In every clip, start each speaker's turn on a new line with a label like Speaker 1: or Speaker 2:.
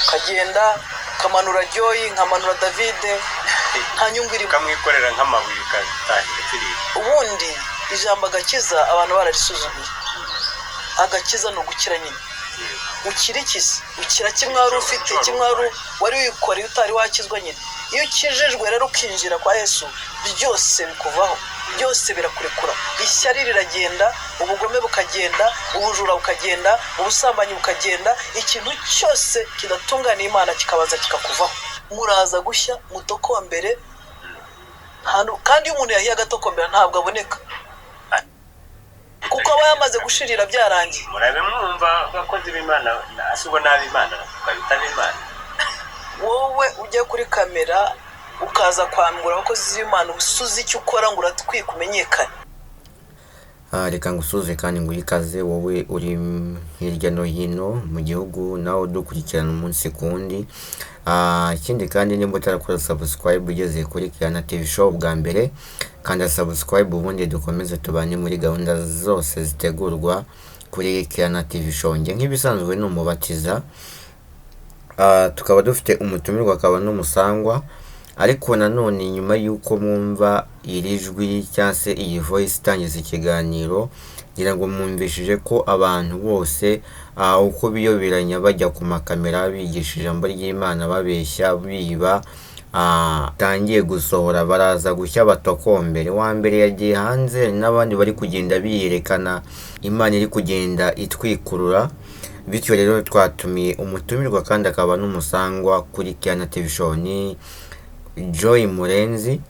Speaker 1: Ukagenda ukamanura Joy, nkamanura Davide, nta nyungu irimo.
Speaker 2: Ukamwikorera nk'amabuye, ugatangira kiriya.
Speaker 1: Ubundi ijambo agakiza abantu bararisuzuguye. Agakiza ni ugukira nyine. Ukira iki se? Ukira kimwe wari ufite, kimwe wari wikoreye utari wakizwa nyine. Iyo ukijijwe rero, ukinjira kwa Yesu, byose bikuvaho, byose birakurekura. Ishyari riragenda, ubugome bukagenda, ubujura bukagenda, ubusambanyi bukagenda, ikintu cyose kidatunganiye Imana kikabanza kikakuvaho. Muraza gushya mutokombere. Kandi iyo umuntu yahiye agatokombera, ntabwo aboneka, kuko aba yamaze gushirira, byarangiye.
Speaker 2: Murabe mwumva, abakozi b'Imana, si ubwo n'ab'Imana, tukabita ab'Imana.
Speaker 1: Wowe ujya kuri kamera ukaza kwambura abakozi b'Imana, usuze icyo ukora ngo uratwika umenyekane.
Speaker 3: Reka ngusuhuze kandi nguhe ikaze, wowe uri hirya no hino mu gihugu, nawe udukurikirana umunsi ku wundi. Ikindi kandi, nimba utarakora subscribe, ugeze kuri Kiana TV Show bwa mbere, kanda subscribe, ubundi dukomeze tubane muri gahunda zose zitegurwa kuri Kiana TV Show. Njye nk'ibisanzwe ni Umubatiza. Tukaba dufite umutumirwa, akaba n'umusangwa. Ariko nanone, nyuma y'uko mwumva iri jwi cyangwa se iyi voice itangiza ikiganiro, ngira ngo mwumvishije ko abantu bose uko biyoberanya bajya ku makamera bigisha ijambo ry'Imana, babeshya, biba, tangiye gusohora, baraza gushya batokombere. Wa mbere yagiye hanze, n'abandi bari kugenda biyerekana, Imana iri kugenda itwikurura. Bityo rero twatumiye umutumirwa kandi akaba n'umusangwa kuri Kiana TV Show, ni Joy Murenzi,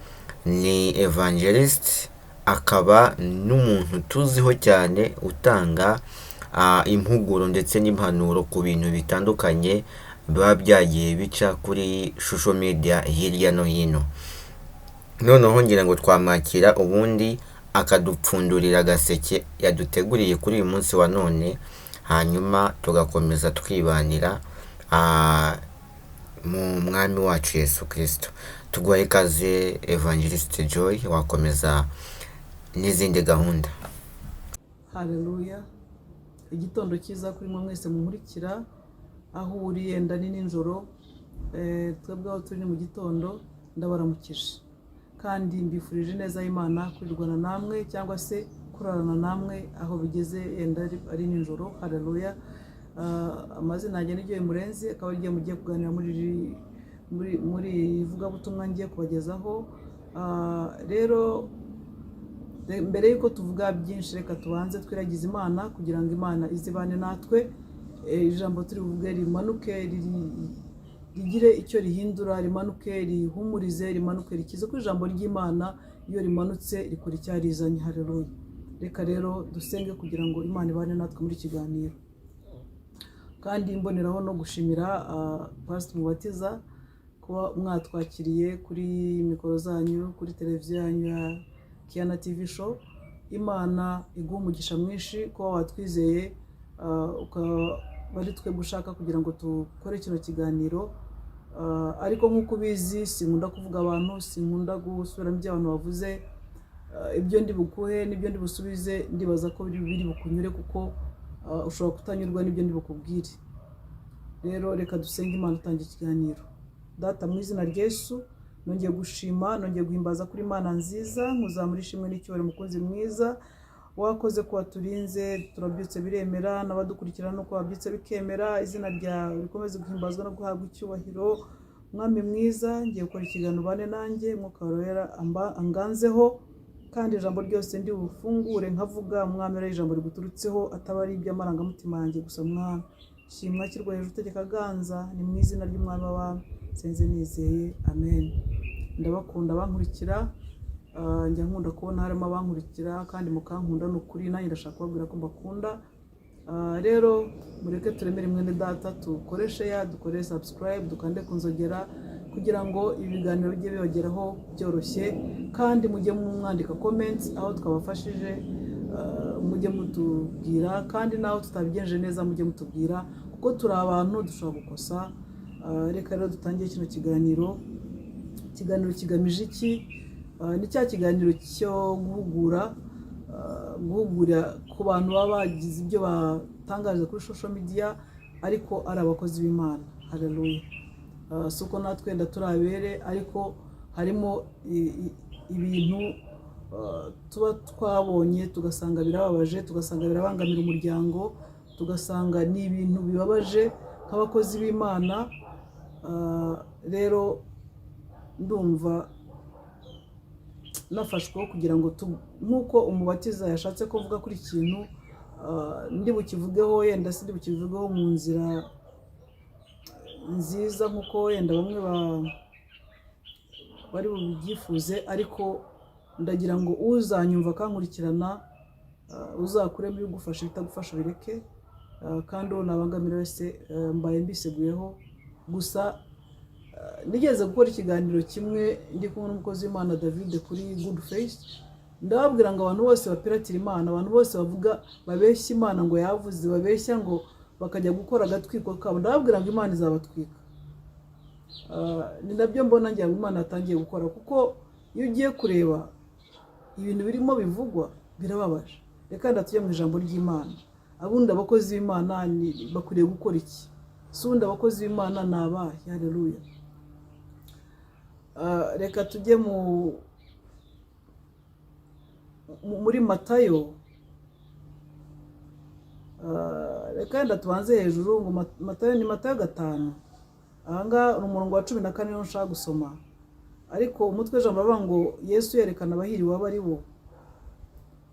Speaker 3: ni evangelist, akaba n'umuntu tuziho cyane utanga impuguro ndetse n'impanuro ku bintu bitandukanye biba byagiye bica kuri social media hirya no hino. Noneho ngira ngo twamwakira, ubundi akadupfundurira agaseke yaduteguriye kuri uyu munsi wa none, hanyuma tugakomeza twibanira mu Mwami wacu Yesu Kirisito. Tuguhaye ikaze, Evangelist Joy, wakomeza n'izindi gahunda.
Speaker 1: Haleluya! Igitondo cyiza kuri mwe mwese munkurikira aho uri, yenda ni nijoro. Twebwe aho turi ni mu gitondo. Ndabaramukije kandi mbifurije neza y'Imana kwirirwana namwe cyangwa se kurarana namwe aho bigeze, yenda ari nijoro. Haleluya! Amazina yanjye ni Joy Murenzi, akaba ariyo mugiye kuganira muri iri ivugabutumwa ngiye kubagezaho. Rero mbere y'uko tuvuga byinshi, reka tubanze twiragize Imana kugira ngo Imana izibane natwe. Ijambo turi buvuge rimanuke rigire icyo rihindura, rimanuke rihumurize, rimanuke rikize, ko ijambo ry'Imana iyo rimanutse rikora icyarizanye. Haleluya! Reka rero dusenge kugira ngo Imana ibane natwe muri kiganiro. Kandi mboneraho no gushimira Pastor Mubatiza kuba mwatwakiriye kuri mikoro zanyu, kuri televiziyo yanyu ya Kiana TV Show. Imana iguha umugisha mwinshi kuba watwizeye, ukaba ari twebwe ushaka kugira ngo dukore kino kiganiro. Ariko nk'uko ubizi, sinkunda kuvuga abantu, sinkunda gusubiramo ibyo abantu bavuze. Ibyo ndi bukuhe n'ibyo ndi busubize, ndibaza ko biri bukunyure, kuko ushobora kutanyurwa n'ibyo ndi bukubwire. Rero reka dusenge Imana utangira ikiganiro. Data, mu izina rya Yesu, nongeye gushima, nongeye guhimbaza kuri Imana nziza, nkuzamura ishimwe n'icyubahiro. Mukunzi mwiza, wakoze ko waturinze, turabyutse biremera, n'abadukurikirana nuko babyutse bikemera. Izina ryawe rikomeze guhimbazwa no guhabwa icyubahiro. Mwami mwiza, ngiye gukora ikiganiro, ubane nanjye, Mwuka Wera anganzeho, kandi ijambo ryose ndi bufungure nkavuga, Mwami, ari ijambo riguturutseho, ataba ari iby'amarangamutima yanjye gusa. Mwami, shimwa, kirwa hejuru, utegeka, aganza. Ni mu izina ry'Umwami w'abami nsenze nizeye, amen. Ndabakunda abankurikira. Njya nkunda kubona harimo abankurikira kandi mukankunda. Ni ukuri nanjye ndashaka kubabwira ko mbakunda. Rero mureke turemere mwene data, dukoreshe ya dukore subscribe, dukande ku nzogera kugira ngo ibiganiro bijye bibageraho byoroshye. Kandi mujye mwandika comments aho twabafashije, mujye mutubwira, kandi n'aho tutabigenje neza mujye mutubwira, kuko turi abantu, dushobora gukosa. Reka rero dutangire kino kiganiro. Ikiganiro kigamije iki? Ni cya kiganiro cyo guhugura, guhugura ku bantu baba bagize ibyo batangaje kuri social media. ariko ari abakozi b'Imana. Haleluya. Si uko natwe wenda turi abere, ariko harimo ibintu tuba twabonye tugasanga birababaje, tugasanga birabangamira umuryango, tugasanga ni ibintu bibabaje nk'abakozi b'Imana. Rero ndumva nafashweho kugira ngo nk'uko umubatiza yashatse kuvuga kuri iki kintu, ndi bukivugeho, yenda si ndi bukivugeho mu nzira nziza nk'uko wenda bamwe bari bubyifuze, ariko ndagira ngo uzanyumva akankurikirana, uzakuremo ibigufasha, ibitagufasha bireke, kandi uwo nabangamira wese, mbaye mbiseguyeho. Gusa nigeze gukora ikiganiro kimwe ndi kumwe n'umukozi w'Imana David kuri Good Face, ndababwira ngo abantu bose bapiratira Imana, abantu bose bavuga babeshya Imana ngo yavuze, babeshya ngo bakajya gukora agatwiko kabo, ndababwira ngo Imana izabatwika. Ni nabyo mbona ngira ngo Imana yatangiye gukora, kuko iyo ugiye kureba ibintu birimo bivugwa birababaje. Reka tujye mu ijambo ry'Imana. Abundi abakozi b'Imana bakwiriye gukora iki? Si ubundi abakozi b'Imana ni abahe? Haleluya. Reka tujye muri Matayo. Reka wenda tubanze hejuru ngo Matayo, ni Matayo 5. Ahangaha ni umurongo wa 14 niwo nshaka gusoma, ariko umutwe w'ijambo uravuga ngo Yesu yerekana abahiriwe abo ari bo.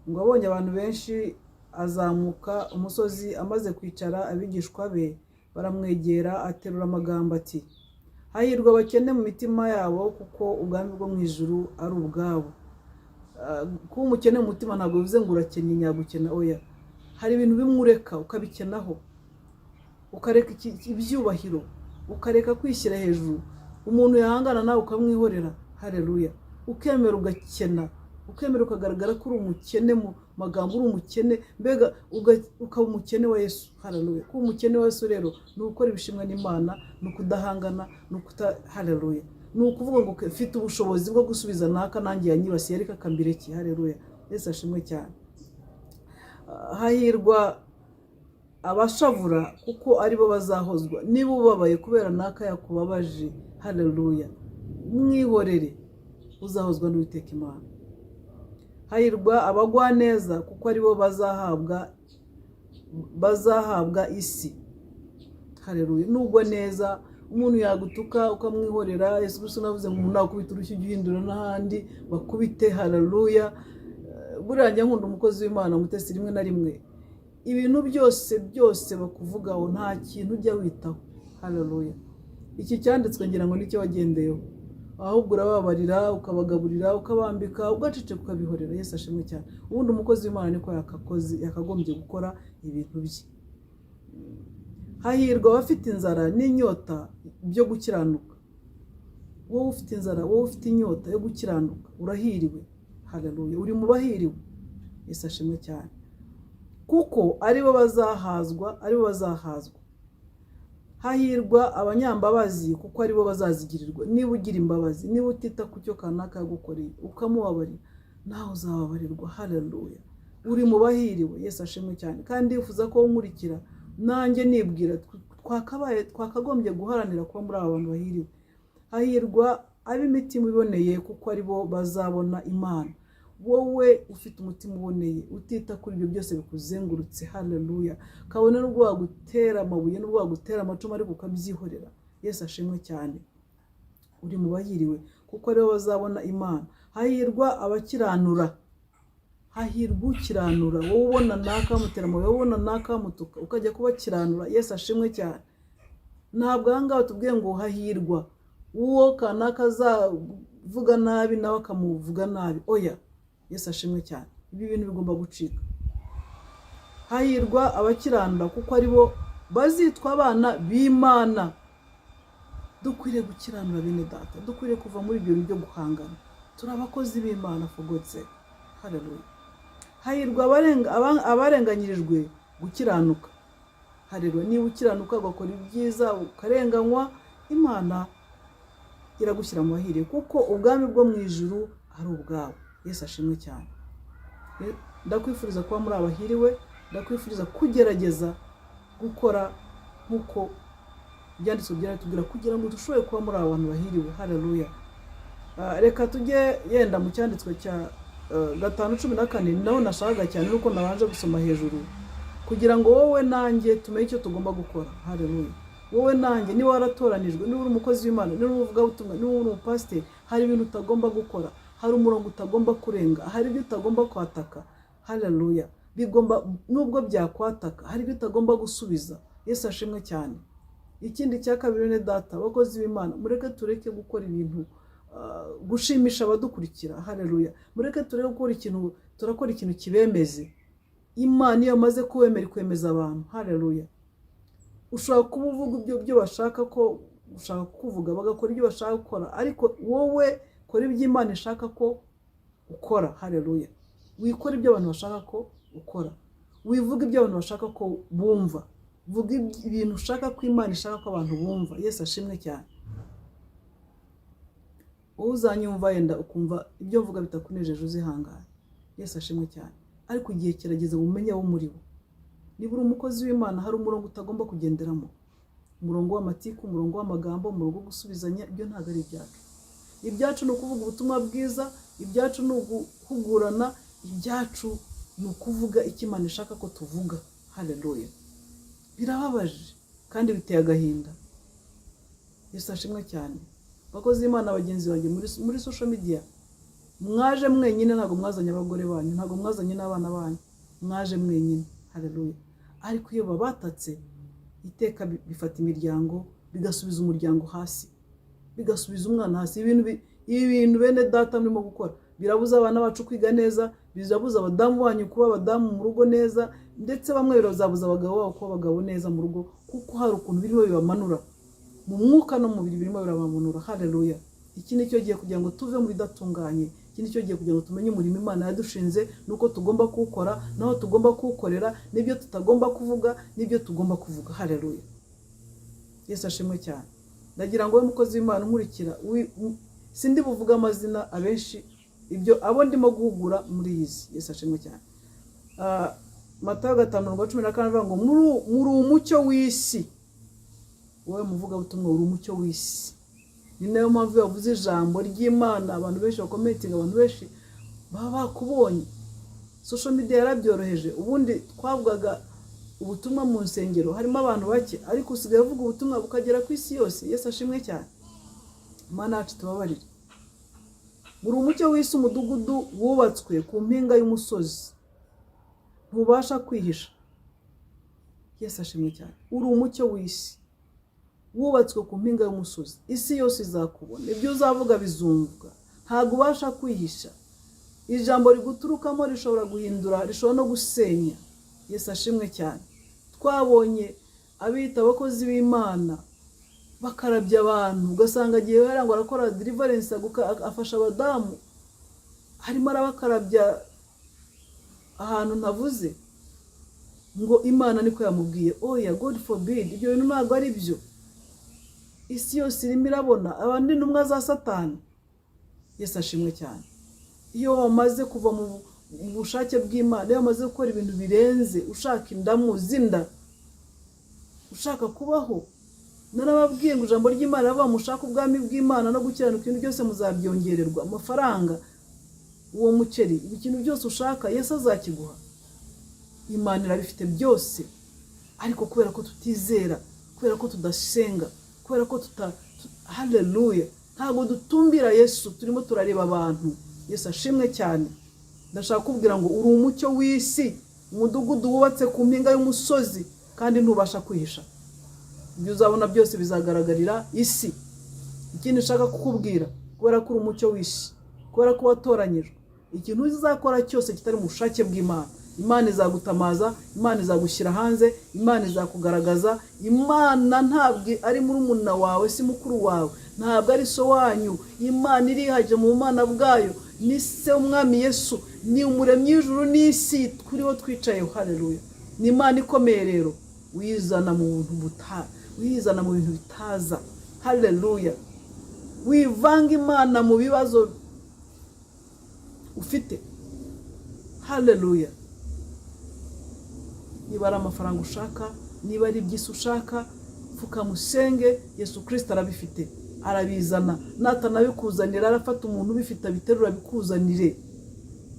Speaker 1: Ngo abonye abantu benshi azamuka umusozi, amaze kwicara abigishwa be baramwegera, aterura amagambo ati: "Hahirwa abakene mu mitima yabo, kuko ubwami bwo mu ijuru ari ubwabo." Kuba umukene mu mutima ntabwo bivuze ngo urakennye nyagukena, oya. Hari ibintu bimwe ureka ukabikenaho, ukareka ibyubahiro, ukareka kwishyira hejuru. Umuntu yahangana nawe ukamwihorera. Haleluya. Ukemera ugakena, ukemera ukagaragara ko uri umukene mu magambo, uri umukene mbega ukaba umukene wa Yesu. Haleluya. Kuba umukene wa Yesu rero ni ugukora ibishimwa n'Imana, ni ukudahangana, ni ukuta, haleluya, ni ukuvuga ngo mfite ubushobozi bwo gusubiza naka nanjye yanyibasiye, ariko akambireke. Haleluya. Yesu ashimwe cyane. Hahirwa abashavura, kuko aribo bazahozwa. Niba ubabaye kubera naka yakubabaje, haleluya, mwihorere, uzahozwa n'Uwiteka Imana. Hahirwa abagwaneza, kuko aribo bazahabwa isi. Haleluya. Nugwa neza, umuntu yagutuka ukamwihorera. Yesu Kristo navuze ngo umuntu nakubita urushyi ujye uhindura n'ahandi bakubite. Haleluya. Buriya njya nkunda umukozi w'Imana Mutesi, rimwe na rimwe ibintu byose byose bakuvugaho nta kintu ujya witaho. Haleluya. Iki cyanditswe ngira ngo nicyo wagendeyeho, ahubwo urababarira, ukabagaburira, ukabambika, ugaceceka, ukabihorera. Yesu ashimwe cyane. Ubundi umukozi w'Imana niko yakagombye gukora ibintu bye. Hahirwa abafite inzara n'inyota byo gukiranuka. Wowe ufite inzara, wowe ufite inyota yo gukiranuka, urahiriwe. Haleluya. Uri mu bahiriwe. Yesu ashimwe cyane, kuko aribo bazahazwa, aribo bazahazwa. Hahirwa abanyambabazi, kuko aribo bazazigirirwa. Niba ugira imbabazi, niba utita ku cyo kanaka yagukoreye ukamubabarira, nawe uzababarirwa. Haleluya. Uri mu bahiriwe. Yesu ashimwe cyane. Kandi ndifuza ko nkurikira nanjye nibwira twakabaye twakagombye guharanira kuba muri aba bantu bahiriwe. Hahirwa ab'imitima iboneye, kuko aribo bazabona Imana. Wowe ufite umutima uboneye, utita kuri ibyo byose bikuzengurutse, haleluya, kabone n'ubwo wagutera amabuye, n'ubwo wagutera amacumu, ariko ukabyihorera, Yesu ashimwe cyane, uri mu bahiriwe, kuko aribo bazabona Imana. Hahirwa abakiranura. Hahirwa ukiranura. Wowe ubona naka bamutera amabuye, wowe ubona naka bamutuka, ukajya kubakiranura, Yesu ashimwe cyane. Ntabwo aha ngaha tubwiye ngo hahirwa uwo kanaka azavuga nabi nawe akamuvuga nabi, oya. Yesu ashimwe cyane. Ibi bintu bigomba gucika. Hahirwa abakiranura, kuko aribo bazitwa abana b'Imana. Dukwiriye gukiranura, bene data. Dukwiriye kuva muri ibyo bintu byo guhangana. Turi abakozi b'Imana, for God's sake. Haleluya. Hahirwa abarenganyirijwe gukiranuka. Haleluya. Niba ukiranuka, ugakora ibyiza, ukarenganywa, Imana iragushyira mu bahiriwe, kuko ubwami bwo mu ijuru ari ubwawe. Yesu ashimwe cyane. Ndakwifuriza kuba muri abahiriwe. Ndakwifuriza kugerageza gukora Nk'uko ibyanditswe byatubwira, kugira ngo dushobore kuba muri aba bantu bahiriwe. Haleluya. Reka tujye yenda mu cyanditswe cya 5:14, ni naho nashakaga cyane, nuko nabanje gusoma hejuru kugira ngo wowe nanjye tumenye icyo tugomba gukora. Haleluya. Wowe nanjye, niba waratoranijwe, niba uri umukozi w'Imana, niba uri umuvugabutumwa, niba uri umupasiteri, hari ibintu utagomba gukora, hari umurongo utagomba kurenga, hari ibyo utagomba kwataka. Haleluya. Bigomba, nubwo byakwataka, hari ibyo utagomba gusubiza. Yesu ashimwe cyane. Ikindi cya kabiri, bene data, abakozi b'Imana, mureke tureke gukora ibintu gushimisha abadukurikira. Haleluya. Mureke tureke gukora ikintu, turakora ikintu kibemeze. Imana iyo amaze kuwemera, ikwemeza abantu. Haleluya. Ushobora kuba uvuga ibyo byo bashaka ko ushaka kuvuga, bagakora ibyo bashaka gukora, ariko wowe kora ibyo Imana ishaka ko ukora. Haleluya. Wikora ibyo abantu bashaka ko ukora, wivuga ibyo abantu bashaka ko bumva, vuga ibintu ushaka ko Imana ishaka ko abantu bumva. Yesu ashimwe cyane. Wowe uzanyumva, yenda ukumva ibyo mvuga bitakunejeje, uzihangane. Yesu ashimwe cyane. Ariko igihe kirageze ngo umenye abo muri bo. Niba uri umukozi w'Imana, hari umurongo utagomba kugenderamo, umurongo w'amatiku, umurongo w'amagambo, umurongo wo gusubizanya. Ibyo ntabwo ari ibyacu. Ibyacu ni ukuvuga ubutumwa bwiza, ibyacu ni uguhugurana, ibyacu ni ukuvuga icyo Imana ishaka ko tuvuga. Haleluya. Birababaje kandi biteye agahinda. Yesu ashimwe cyane. Abakozi b'Imana bagenzi banjye muri social media, mwaje mwenyine, ntabwo mwazanye abagore banyu, ntabwo mwazanye n'abana banyu, mwaje mwenyine. Haleluya. Ariko iyo babatatse iteka, bifata imiryango, bigasubiza umuryango hasi, bigasubiza umwana hasi. Ibi bintu, bene data, murimo gukora birabuza abana bacu kwiga neza, birabuza abadamu banyu kuba abadamu mu rugo neza, ndetse bamwe birazabuza abagabo babo kuba abagabo neza mu rugo, kuko hari ukuntu birimo bibamanura mu mwuka no mu mubiri, birimo birabamanura. Haleluya. Iki ni cyo gihe kugira ngo tuve mu bidatunganye. Iki ni cyo gihe kugira ngo tumenye umurimo Imana yadushinze, nuko tugomba kuwukora, naho tugomba kuwukorera, n'ibyo tutagomba kuvuga, n'ibyo tugomba kuvuga. Haleluya. Yesu ashimwe cyane. Ndagira ngo wowe mukozi w'Imana unkurikira, sindi buvuge amazina abenshi, ibyo abo ndimo guhugura muri iyi si. Yesu ashimwe cyane. Matayo 5:14 avuga ngo muri umucyo w'isi. Wowe muvugabutumwa, uri umucyo w'isi. Ni nayo mpamvu iyo wavuze ijambo ry'Imana, abantu benshi bacommentinga, abantu benshi baba bakubonye. Social media yarabyoroheje. Ubundi twavugaga ubutumwa mu nsengero harimo abantu bake, ariko usigaye uvuga ubutumwa bukagera ku isi yose. Yesu ashimwe cyane. Imana yacu tubabarire. Muri umucyo w'isi. Umudugudu wubatswe ku mpinga y'umusozi ntubasha kwihisha. Yesu ashimwe cyane. Uri umucyo w'isi, wubatswe ku mpinga y'umusozi, isi yose izakubona, ibyo uzavuga bizumvwa, ntabwo ubasha kwihisha. Ijambo riguturukamo rishobora guhindura, rishobora no gusenya. Yesu ashimwe cyane. Twabonye abita abakozi b'Imana bakarabya abantu, ugasanga agiye hariya ngo arakora deliverance, afasha abadamu, arimo arabakarabya ahantu ntavuze, ngo Imana niko yamubwiye. Oya, God forbid, ibyo bintu ntabwo ari byo. Isi yose irimo irabona abandi intumwa za Satani. Yesu ashimwe cyane. Iyo wamaze kuva mu bushake bw'Imana, iyo wamaze gukora ibintu birenze, ushaka indamu z'inda, ushaka kubaho, narababwiye ngo ijambo ry'Imana rivuga: "Mushake ubwami bw'Imana no gukiranuka, ibintu byose muzabyongererwa." Amafaranga, uwo muceri, ikintu byose ushaka, Yesu azakiguha. Imana irabifite byose, ariko kubera ko tutizera, kubera ko tudasenga, kubera ko tuta, haleluya, ntabwo dutumbira Yesu, turimo turareba abantu. Yesu ashimwe cyane. Ndashaka kubwira ngo uri umucyo w'isi, umudugudu wubatse ku mpinga y'umusozi, kandi ntubasha kwihisha. Ibyo uzabona byose bizagaragarira isi. Ikindi nshaka kukubwira, kubera ko uri umucyo w'isi, kubera ko watoranyijwe, ikintu uzakora cyose kitari mu bushake bw'Imana, Imana izagutamaza, Imana izagushyira hanze, Imana izakugaragaza. Imana ntabwo ari murumuna wawe, si mukuru wawe, ntabwo ari so wanyu. Imana irihagije mu bumana bwayo, ni se w'Umwami Yesu, ni umuremyi w'ijuru n'isi turiho twicaye. Haleluya. Ni Imana ikomeye. Rero wizana mu bintu wizana mu bintu bitaza. Haleluya. Wivanga Imana mu bibazo ufite. Haleluya. Niba ari amafaranga ushaka, niba ari iby'isi ushaka. Pfukamusenge, Yesu Kirisito arabifite, arabizana. Natanabikuzanira, arafata umuntu ubifite abiterura abikuzanire.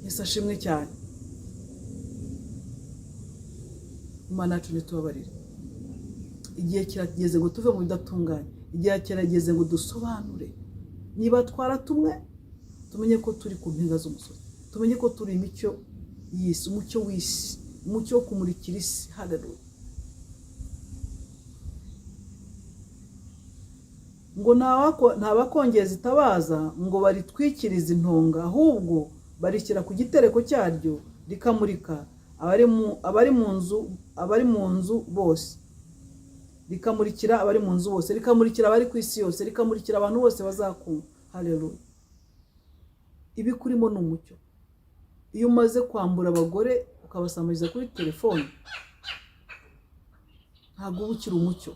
Speaker 1: Yesu ashimwe cyane. Imana yacu ntitubabarire. Igihe kirageze ngo tuve mu bidatunganye, igihe kirageze ngo dusobanure niba twaratumwe, tumenye ko turi ku mpinga z'umusozi, tumenye ko turi imicyo y'isi, umucyo w'isi, umucyo wo kumurikira isi. Haleluya. Ngo ntabakongeza itabaza ngo baritwikirize intonga, ahubwo barishyira ku gitereko cyaryo rikamurika abari mu nzu bose, rikamurikira abari mu nzu bose, rikamurikira abari ku isi yose, rikamurikira abantu bose bazakumva. Haleluya. Ibikurimo ni umucyo. Iyo umaze kwambura abagore ukabasamariza kuri telefone, ntabwo uba ukiri umucyo.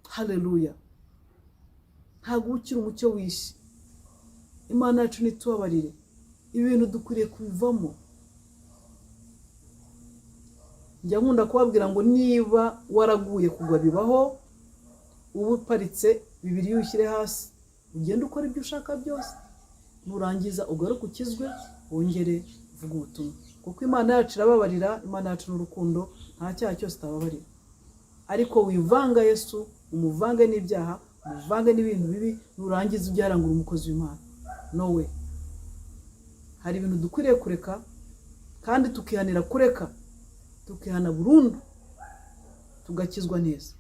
Speaker 1: Haleluya. Ntabwo uba ukiri umucyo w'isi. Imana yacu ntitubabarire. Ibi bintu dukwiriye kubivamo. Njya nkunda kubabwira ngo niba waraguye kugwa bibaho, uba uparitse Bibiliya uyishyire hasi, ugende ukora ibyo ushaka byose, nurangiza ugaruke ukizwe, wongere uvuge ubutumwa. Kuko Imana yacu irababarira, Imana yacu ni urukundo, nta cyaha cyose itababarira. Ariko wivanga Yesu, umuvange n'ibyaha, umuvange n'ibintu bibi, nurangiza ujye harangura umukozi w'Imana. No we. Hari ibintu dukwiriye kureka kandi tukihanira kureka, tukihana burundu, tugakizwa neza.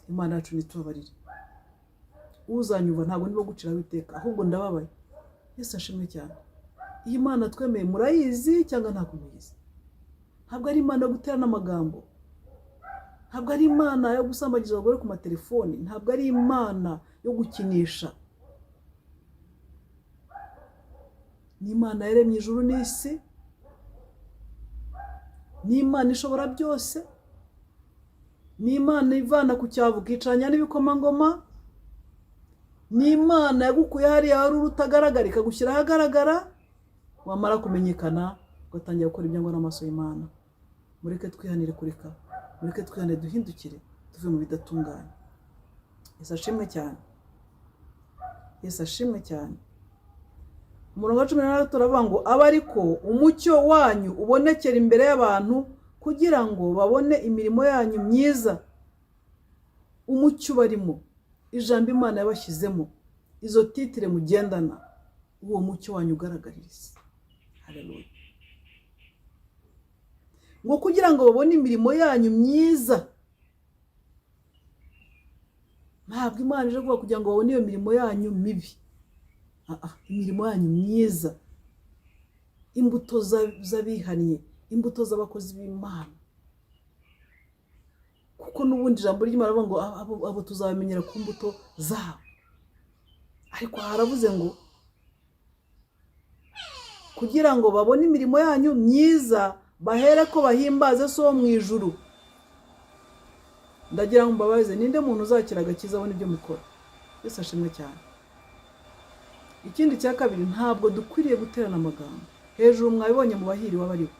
Speaker 1: Imana yacu ntitubabarire. Uzanyumva ntabwo ndimo guciraho iteka, ahubwo ndababaye. Yesu ashimwe cyane. Iyi Mana twemeye murayizi cyangwa ntabwo muyizi? Ntabwo ari Imana yo guterana amagambo, ntabwo ari Imana yo gusambagiza abagore ku matelefoni, ntabwo ari Imana yo gukinisha. Ni Imana yaremye ijuru n'isi, ni Imana ishobora byose, ni Imana ivana ku cyavu ikicaranya n'ibikomangoma, ni Imana yagukuye hariya wari uri utagaragara ikagushyira ahagaragara, wamara kumenyekana ugatangira gukora ibyangwa n'amaso y'Imana. Mureke twihanire kureka, mureke twihanire duhindukire tuve mu bidatunganye. Yesu ashimwe cyane. Yesu ashimwe cyane. Umurongo wa 13 uravuga ngo abe ariko umucyo wanyu ubonekera imbere y'abantu kugira ngo babone imirimo yanyu myiza. Umucyo ubarimo, ijambo Imana yabashyizemo, izo titire mugendana, uwo mucyo wanyu ugaragarira isi. Haleluya. Ngo kugira ngo babone imirimo yanyu myiza. Ntabwo Imana ije kuvuga kugira ngo babone iyo mirimo yanyu mibi. Imirimo yanyu myiza, imbuto z'abihannye, imbuto z'abakozi b'Imana. Kuko n'ubundi ijambo ry'Imana rivuga ngo abo tuzabamenyera ku mbuto zabo. Ariko haravuze ngo kugira ngo babone imirimo yanyu myiza bahere ko bahimbaze So wo mu ijuru. Ndagira ngo mbabaze, ninde muntu uzakira agakiza abona ibyo mukora? Yesu ashimwe cyane. Ikindi cya kabiri, ntabwo dukwiriye guterana amagambo. Hejuru mwabibonye mu bahiriwe abaribo.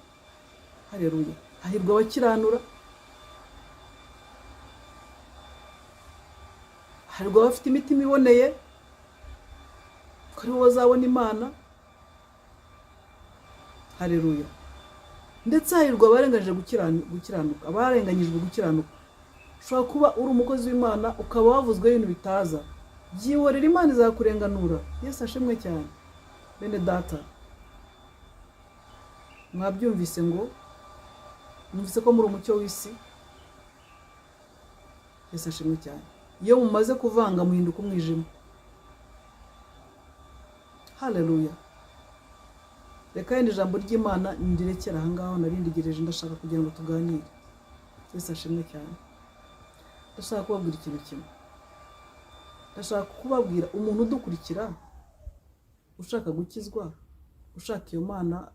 Speaker 1: Haleluya. Hahirwa abakiranura, hahirwa abafite imitima iboneye, ko aribo bazabona Imana. Haleluya. Ndetse hahirwa abarenganyije gukiranuka, abarenganyijwe gukiranuka. Ushobora kuba uri umukozi w'Imana ukaba wavuzweho ibintu bitaza, byihorera, Imana izakurenganura. Yesu ashimwe cyane. Bene data, mwabyumvise ngo mwumvise ko muri umucyo w'isi. Yesu ashimwe cyane. Iyo mumaze kuvanga muhinduka umwijima. Haleluya. Reka yenda ijambo ry'Imana ndirekera aha ngaho, narindigereje, ndashaka kugira ngo tuganire. Yesu ashimwe cyane. Ndashaka kubabwira ikintu kimwe. Ndashaka kubabwira umuntu udukurikira, ushaka gukizwa, ushaka iyo Mana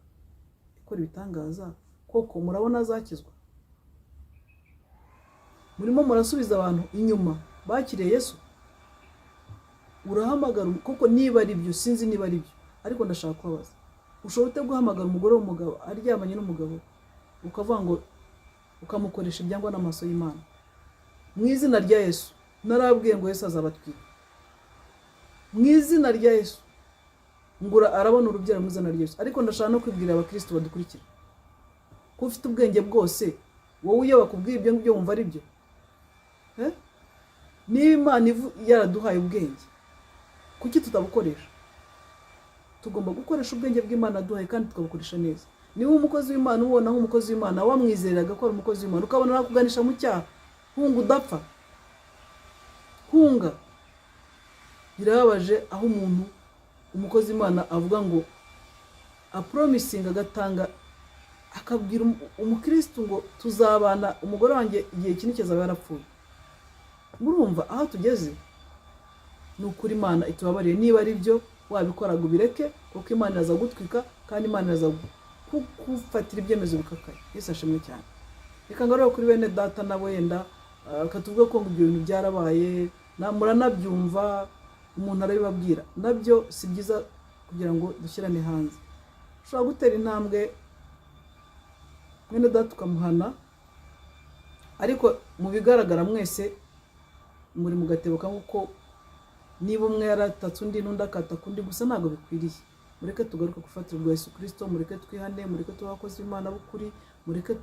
Speaker 1: ikora ibitangaza, koko murabona azakizwa? Murimo murasubiza abantu inyuma bakiriye Yesu. Urahamagara koko, niba ari byo, sinzi niba ari byo, ariko ndashaka kubabaza. Ushobora ute guhamagara umugore w'umugabo aryamanye n'umugabo, ukavuga ngo ukamukoresha ibyangwa n'amaso y'Imana? Mu izina rya Yesu, narabwiye ngo Yesu azabatwika mu izina rya Yesu, ngo arabona urubyaro mu izina rya Yesu. Ariko ndashaka no kwibwira abakirisitu badukurikira ko ufite ubwenge bwose, wowe iyo bakubwiye ibyo ngibyo wumva ari byo? Eh? Niba Imana yaraduhaye ubwenge, kuki tutabukoresha? Tugomba gukoresha ubwenge bw'Imana yaduhaye kandi tukabukoresha neza. Niba umukozi w'Imana ubona nk'umukozi w'Imana, wamwizeraga ko ari umukozi w'Imana, ukabona arakuganisha mu cyaha, hunga udapfa, hunga. Birababaje aho umuntu, umukozi w'Imana, avuga ngo apromisinga, agatanga, akabwira umukirisitu ngo tuzabana, umugore wanjye igihe kinini azaba yarapfuye. Murumva aho tugeze? Ni ukuri, Imana itubabariye. Niba ari byo wabikoraga, ubireke, kuko Imana iraza gutwika kandi Imana iraza kugufatira ibyemezo bikakaye. Yesu ashimwe cyane. Reka ngaruke kuri bene data nabo. Yenda reka tuvuge ko ngo ibyo bintu byarabaye, muranabyumva, umuntu arabibabwira, nabyo si byiza kugira ngo dushyirane hanze. Ushobora gutera intambwe mwene data ukamuhana, ariko mu bigaragara mwese muri mu gatebo kamwe, kuko niba umwe yaratatse undi n'undi akataka undi, gusa ntabwo bikwiriye. Mureke tugaruke gufatira ubwa Yesu Kirisito, mureke twihane, mureke tube abakozi b'Imana b'ukuri, mureke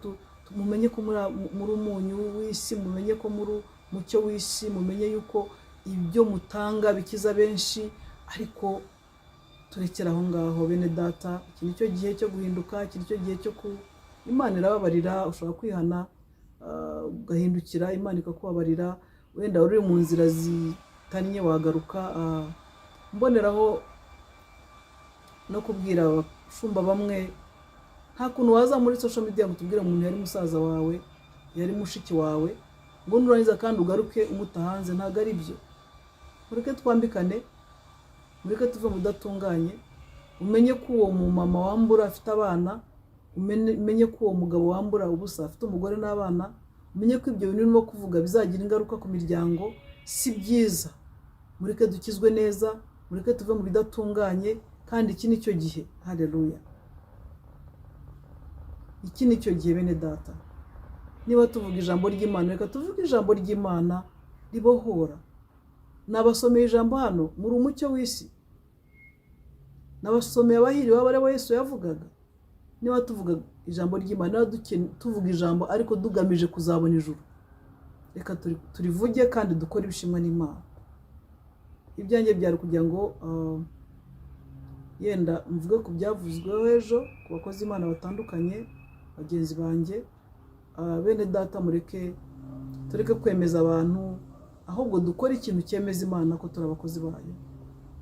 Speaker 1: mumenye ko muri umunyu w'isi, mumenye ko muri umucyo w'isi, mumenye yuko ibyo mutanga bikiza benshi. Ariko turekere aho ngaho, bene data. Iki ni cyo gihe cyo guhinduka, iki ni cyo gihe cyo ku Imana irababarira. Ushobora kwihana, ugahindukira, Imana ikakubabarira. Wenda uri mu nzira zitannye, wagaruka. Mboneraho no kubwira abashumba bamwe, nta kuntu waza muri social media ngo utubwire umuntu yari musaza wawe, yari mushiki wawe, ngo nurangiza kandi ugaruke umuta hanze. Ntabwo ari byo. Mureke twambikane, mureke tuve mu budatunganye. Umenye ko uwo mumama wambura afite abana, umenye ko uwo mugabo wambura ubusa afite umugore n'abana, umenye ko ibyo bintu urimo kuvuga bizagira ingaruka ku miryango. Si byiza. Mureke dukizwe neza, mureke tuve mu bidatunganye, kandi iki ni cyo gihe. Haleluya! Iki ni cyo gihe, bene data. Niba tuvuga ijambo ry'Imana, reka tuvuge ijambo ry'Imana ribohora. Nabasomeye ijambo hano: muri umucyo w'isi. Nabasomeye abahiriwe abo ari bo Yesu yavugaga. Niba tuvuga ijambo ry'Imana, niba tuvuga ijambo ariko tugamije kuzabona ijuru, reka turivuge kandi dukore ibishimwa n'Imana. Ibyanjye byari kugira ngo yenda mvuge ku byavuzweho ejo ku bakozi b'Imana batandukanye, bagenzi banjye. Bene data, mureke tureke kwemeza abantu, ahubwo dukore ikintu cyemeza Imana ko turi abakozi bayo.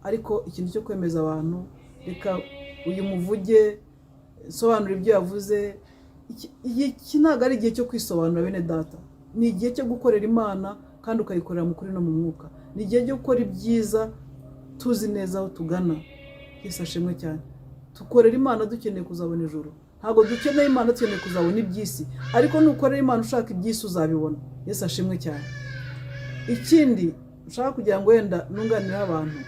Speaker 1: Ariko ikintu cyo kwemeza abantu, reka uyu muvuge, sobanura ibyo yavuze, iki ntabwo ari igihe cyo kwisobanura, bene data. Ni igihe cyo gukorera Imana kandi ukayikorera mu kuri no mu mwuka. Ni igihe cyo gukora ibyiza tuzi neza aho tugana. Yesu ashimwe cyane. Dukorera Imana dukeneye kuzabona ijuru, ntabwo dukeneye Imana dukeneye kuzabona iby'isi. Ariko nukorera Imana ushaka iby'isi, uzabibona. Yesu ashimwe cyane. Ikindi nshaka kugira ngo wenda nunganire abantu,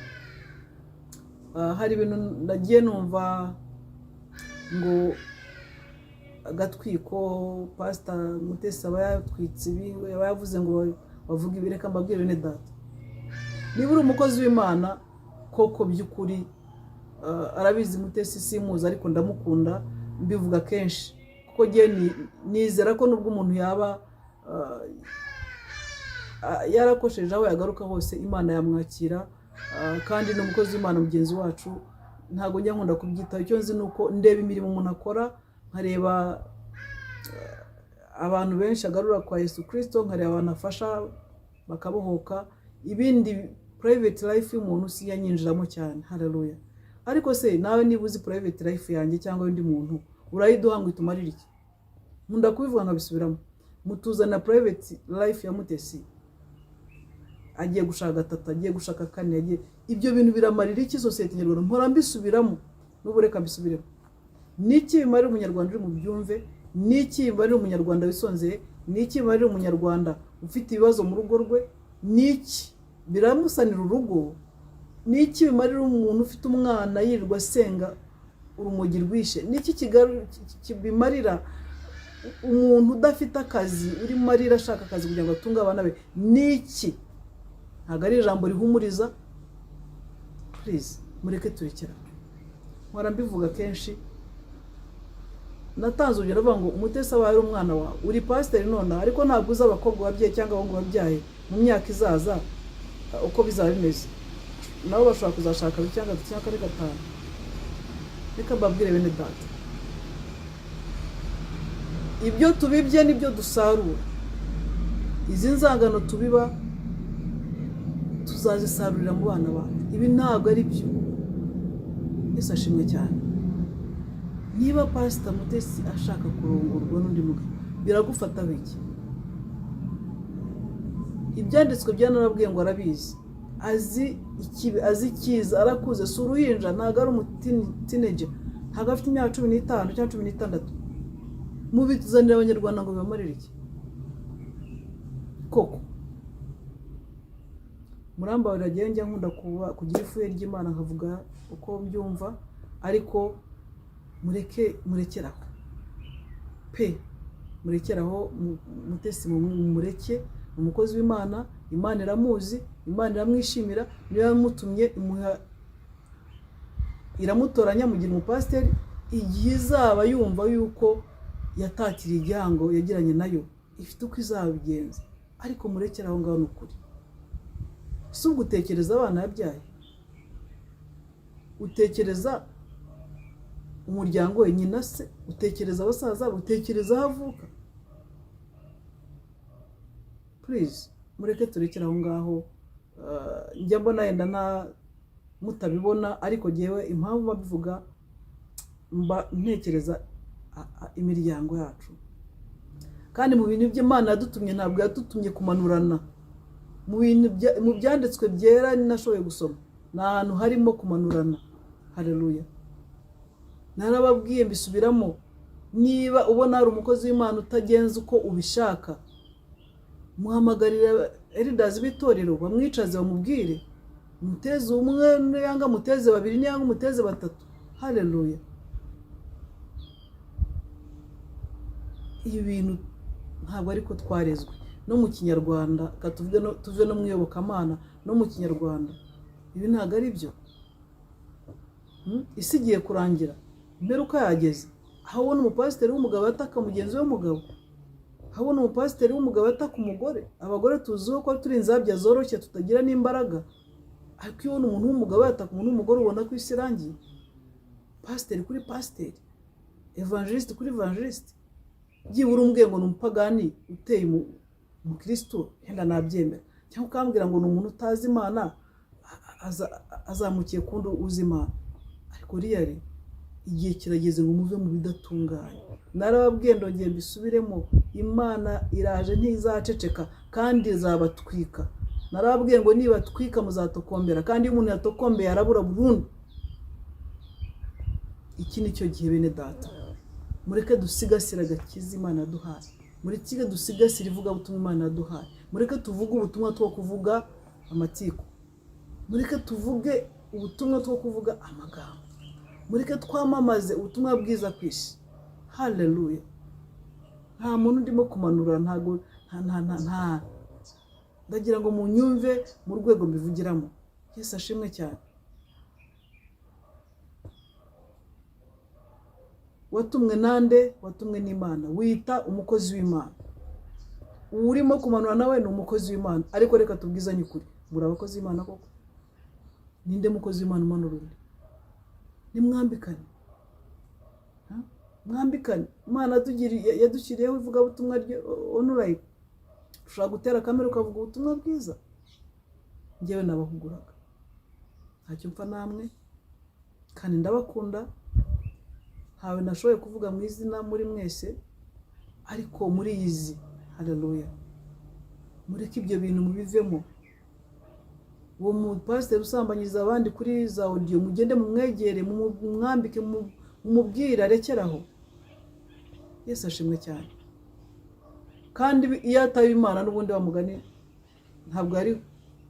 Speaker 1: hari ibintu nagiye numva ngo agatwiko, Pasita Mutesi aba yatwitse ibi, aba yavuze ngo bavuge ibi. Reka mbabwire, bene data, niba uri umukozi w'Imana koko by'ukuri, arabizi Mutesi, simuzi ariko ndamukunda, mbivuga kenshi kuko ngewe nizera ko nubwo umuntu yaba yarakosheje, aho yagaruka hose Imana yamwakira, kandi ni umukozi w'Imana mugenzi wacu. Ntabwo njya nkunda kubyitaho. Icyo nzi ni uko ndeba imirimo umuntu akora, nkareba abantu benshi agarura kwa Yesu Kirisito, nkareba abantu afasha bakabohoka. Ibindi, private life y'umuntu, si nyinjiramo cyane. Haleluya! Ariko se nawe niba uzi private life yanjye cyangwa undi muntu, urayiduha ngo itumarire iki? Nkunda kubivuga nkabisubiramo. Mutuzana private life ya Mutesi, agiye gushaka gatatu, agiye gushaka kane, agiye, ibyo bintu biramarira iki sosiyete nyarwanda? Mpora mbisubiramo, n'ubu reka mbisubiremo. Niki bimarira umunyarwanda uri mu byumve? Niki bimarira umunyarwanda wisonzeye? Niki bimarira umunyarwanda ufite ibibazo mu rugo rwe? Niki biramusanira urugo? Niki bimarira umuntu ufite umwana yirirwa asenga urumogi rwishe? Niki bimarira Umuntu udafite akazi, urimo arira ashaka akazi kugira ngo atunge abana be, ni iki? Ntabwo ari ijambo rihumuriza. Please, mureke turekera. Mpora mbivuga kenshi, natanze urugero avuga ngo Umutesi abaye ari umwana wawe, uri pasiteri nonaha, ariko ntabwo uzi abakobwa wabyaye cyangwa abahungu wabyaye mu myaka izaza uko bizaba bimeze. Nabo bashobora kuzashaka kabiri cyangwa gatatu cyangwa kane, gatanu. Reka mbabwire bene data, ibyo tubibye nibyo dusarura. Izi nzangano tubiba tuzazisarurira mu bana bacu. Ibi ntabwo ari byo. Yesu ashimwe cyane. Niba Pasita Mutesi ashaka kurongorwa n'undi mugabo, biragufata biki? Ibyanditswe byanarabwiye ngo arabizi, azi ikibi, azi icyiza, arakuze, si uruhinja, ntabwo ari umu teenager, ntabwo afite imyaka 15 cyangwa 16. Mubizanira Abanyarwanda ngo bibamarire iki koko? Murambabarira, njyewe njya nkunda kuba kugira ifuhe ry'Imana, nkavuga uko mbyumva, ariko mureke, murekeraho pe, murekeraho. Mutesi mureke, ni umukozi w'Imana, Imana iramuzi, Imana iramwishimira, niyo yamutumye, imuha, iramutoranya, mugira umupasiteri. Igihe izaba yumva yuko yatakiriye igihango yagiranye nayo, ifite uko izabigenza, ariko murekere aho ngaho. Ni ukuri, si ubwo utekereza abana yabyaye, utekereza umuryango we, nyina se, utekereza abasaza be, utekereza aho avuka. Please, mureke turekere aho ngaho. Njya mbona yenda nta mutabibona, ariko ngewe impamvu babivuga, mba ntekereza imiryango yacu. Kandi mu bintu by'Imana yadutumye, ntabwo yadutumye kumanurana. Mu bintu mu byanditswe byera nashoboye gusoma, ni ahantu harimo kumanurana. Hareruya! Narababwiye, mbisubiramo, niba ubona hari umukozi w'Imana utagenza uko ubishaka, muhamagarira elders b'itorero, bamwicaze, bamubwire. Muteze umwe, niyanga muteze babiri, niyanga muteze batatu. Hareruya! Ibi bintu ntabwo ariko twarezwe no mu Kinyarwanda. Reka tuvuge no, tuve no mu iyobokamana, no mu Kinyarwanda ibi ntabwo ari byo. Isi igiye kurangira, imperuka yageze, aho ubona umupasiteri w'umugabo ataka mugenzi we w'umugabo, aho ubona umupasiteri w'umugabo ataka umugore. Abagore tuziho ko turi inzabya zoroshye, tutagira n'imbaraga, ariko iyo ubona umuntu w'umugabo yataka umuntu w'umugore, ubona ko isi irangiye. Pasiteri kuri pasiteri, evangeliste kuri evangeliste. Byibura umbwiye ngo ni umupagani uteye umukristo, yenda nabyemera, cyangwa ukambwira ngo ni umuntu utazi Imana azamukiye kundi uzi Imana. Ariko really, igihe kirageze ngo muve mu bidatunganye. Narababwiye, ndongera mbisubiremo, Imana iraje, ntizaceceka kandi izabatwika. Narababwiye ngo nibatwika muzatokombera, kandi iyo umuntu yatokombeye arabura burundu. Iki ni cyo gihe, bene data. Mureke dusigasire agakiza Imana yaduhaye, mureke dusigasire ivugabutumwa Imana yaduhaye, mureke tuvuge ubutumwa two kuvuga amatiku, mureke tuvuge ubutumwa two kuvuga amagambo, mureke twamamaze ubutumwa bwiza ku isi. Haleluya! Nta muntu ndimo kumanura, ntago nta ndagira ngo munyumve mu rwego mbivugiramo. Yesu ashimwe cyane. Watumwe nande? Watumwe n'Imana, wita umukozi w'Imana. Urimo kumanura nawe ni umukozi w'Imana, ariko reka tubwizanye ukuri, muri abakozi b'Imana koko? Ninde mukozi w'Imana umanura undi? Nimwambikane. Ha? Mwambikane. Imana yadushyiriyeho ivugabutumwa online, ushobora gutera kamera ukavuga ubutumwa bwiza. Njyewe nabahuguraga, ntacyo mpfa namwe kandi ndabakunda. Ntawe nashoboye kuvuga mu izina muri mwese, ariko muriyizi. Haleluya! Mureke ibyo bintu mubivemo. Uwo mupasiteri usambanyiriza abandi kuri za audio, mugende mumwegere, mumwambike, mumubwire arekeraho. Yesu ashimwe cyane. Kandi iyo ataba Imana n'ubundi wa mugani ntabwo yari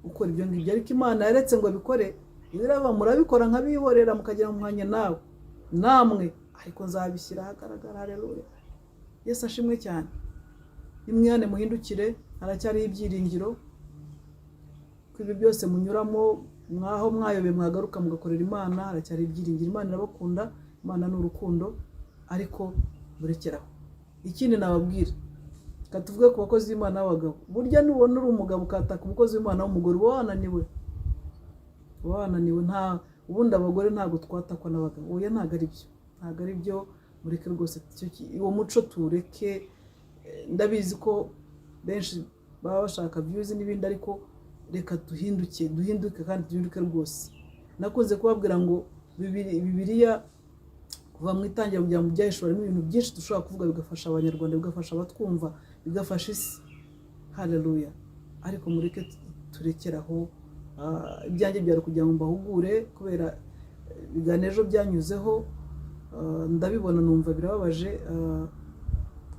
Speaker 1: gukora ibyo ngibyo, ariko Imana yaretse ngo abikore. Iraba murabikora nkabihorera, mukagera mu mwanya nawe namwe, ariko nzabishyira ahagaragara. Haleluya! Yesu ashimwe cyane. Nimwihane, muhindukire, haracyariho ibyiringiro ko ibi byose munyuramo, mwaho mwayobeye, mwagaruka mugakorera Imana. Haracyari ibyiringiro. Imana irabakunda, Imana ni urukundo, ariko murekeraho. Ikindi nababwira, reka tuvuge ku bakozi b'Imana b'abagabo. Burya nubona uri umugabo ukataka umukozi w'Imana w'umugore, uba wananiwe, uba wananiwe. Nta ubundi abagore ntabwo twatakwa n'abagabo. Oya, ntabwo ari byo, ntabwo ari byo. Mureke rwose uwo muco tuwureke. Ndabizi ko benshi baba bashaka views n'ibindi, ariko reka duhinduke, duhinduke kandi duhinduke rwose. Nakunze kubabwira ngo Bibiliya kuva mu itangira kugera mu Byahishuwe harimo ibintu byinshi dushobora kuvuga bigafasha Abanyarwanda, bigafasha abatwumva, bigafasha isi. Haleluya! Ariko mureke turekere aho. Ibyanjye byari kugira ngo mbahugure kubera ibiganiro ejo byanyuzeho, ndabibona numva birababaje.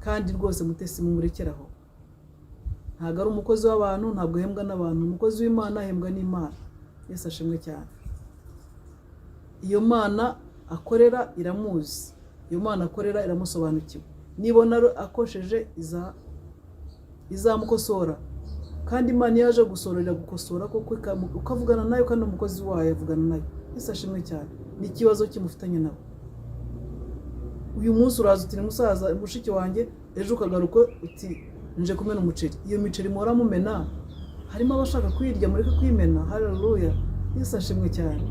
Speaker 1: Kandi rwose Mutesi mumurekere aho. Ntabwo ari umukozi w'abantu, ntabwo ahembwa n'abantu. Umukozi w'Imana ahembwa n'Imana. Yesu ashimwe cyane. Iyo Mana akorera iramuzi, iyo Mana akorera iramusobanukiwe. Nibona akosheje izamukosora. Kandi Imana iyo yaje gusorera gukosora koko, ukavugana nayo, kandi umukozi wayo avugana nayo. Yesu ashimwe cyane. Ni ikibazo kimufitanye nawe. Uyu munsi uraza uti: "Ni musaza, mushiki wanjye," ejo ukagaruka uti: "Nje kumena umuceri." Iyo miceri muhora mumena harimo abashaka kuyirya, mureke kuyimena. Haleluya! Yesu ashimwe cyane.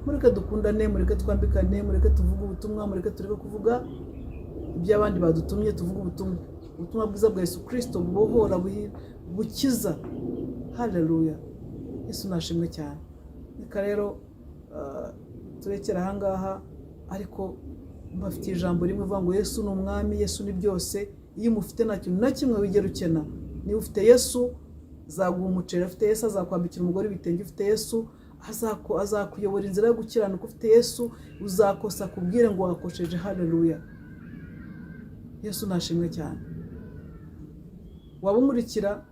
Speaker 1: Mureke dukundane, mureke twambikane, mureke tuvuge ubutumwa, mureke tureke kuvuga ibyo abandi badutumye, tuvuge ubutumwa, ubutumwa bwiza bwa Yesu Kirisito bubohora, bukiza. Haleluya! Yesu nashimwe cyane. Reka rero turekere ahangaha, ariko mbafitiye ijambo rimwe uvuga ngo Yesu ni umwami, Yesu ni byose. Iyo umufite nta kintu na kimwe wigera ukena. Niba ufite Yesu azaguha umuceri, ufite Yesu azakwambikira umugore ibitenge, ufite Yesu azakuyobora inzira yo gukiranuka, ufite Yesu uzakosa akubwire ngo wakosheje. Haleluya! Yesu nashimwe cyane. Waba umurikira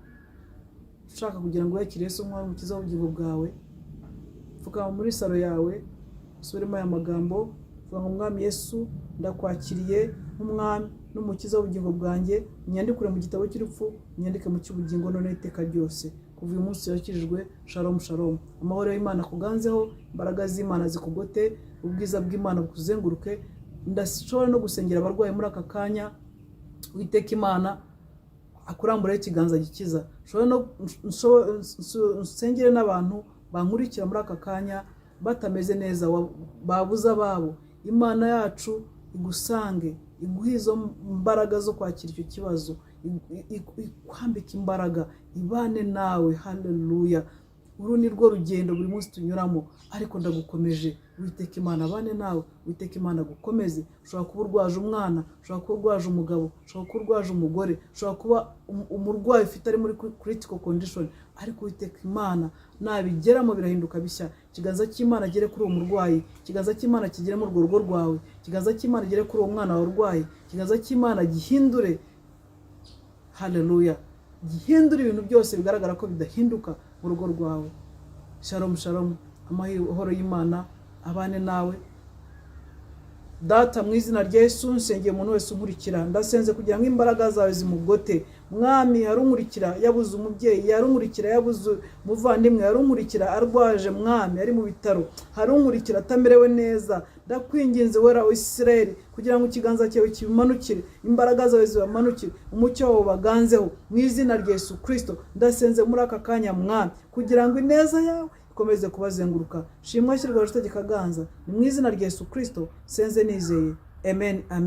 Speaker 1: ushaka kugira ngo wakire Yesu nk'umwami umukiza w'ubugingo bwawe, pfukama muri salo yawe, usubiremo aya magambo, vuga ngo: "Mwami Yesu, ndakwakiriye nk'umwami n'umukiza w'ubugingo bwanjye. Unyandikure mu gitabo cy'urupfu, unyandike mu cy'ubugingo none iteka ryose." Kuva uyu munsi wakijijwe. Shalom, shalom. Amahoro y'Imana akuganzeho, imbaraga z'Imana zikugote, ubwiza bw'Imana bukuzenguruke. Ndashobora no gusengera abarwayi muri aka kanya. Witeka Imana akuramburaho ikiganza gikiza. Nshobora no nsengere n'abantu bankurikira muri aka kanya batameze neza, babuze ababo. Imana yacu igusange, iguhe izo mbaraga zo kwakira icyo kibazo, ikwambike imbaraga, ibane nawe. Haleluya! Uru ni rwo rugendo buri munsi tunyuramo, ariko ndagukomeje. Witeka Imana abane nawe, Witeka Imana agukomeze. Ushobora kuba urwaje umwana, ushobora kuba urwaje umugabo, ushobora kuba urwaje umugore, ushobora kuba umurwayi ufite ari muri critical condition, ariko Witeka Imana nabigeramo birahinduka bishya. Ikiganza cy'Imana gere kuri uwo murwayi, ikiganza cy'Imana kigere muri urwo rugo rwawe, ikiganza cy'Imana gere kuri uwo mwana wawe urwaye, ikiganza cy'Imana gihindure. Haleluya! Gihindura ibintu byose bigaragara ko bidahinduka mu rugo rwawe. Shalom, shalom. Amahoro y'Imana abane nawe. Data, mu izina rya Yesu, nsengeye umuntu wese unkurikira. Ndasenze kugira ngo imbaraga zawe zimugote. Mwami, hari unkurikira yabuze umubyeyi, hari unkurikira yabuze umuvandimwe, hari unkurikira arwaje, Mwami, ari mu bitaro, hari unkurikira atamerewe neza. Ndakwinginze, Wera wa Isirayeli, kugira ngo ikiganza cyawe kibimanukire, imbaraga zawe zibamanukire, umucyo wawe ubaganzeho mu izina rya Yesu Kirisito. Ndasenze muri aka kanya, Mwami, kugira ngo ineza yawe ikomeze kubazenguruka. Shimwa, shyirwa utegeka, ganza. Ni mu izina rya Yesu Kirisito senze nizeye. Amen, amen.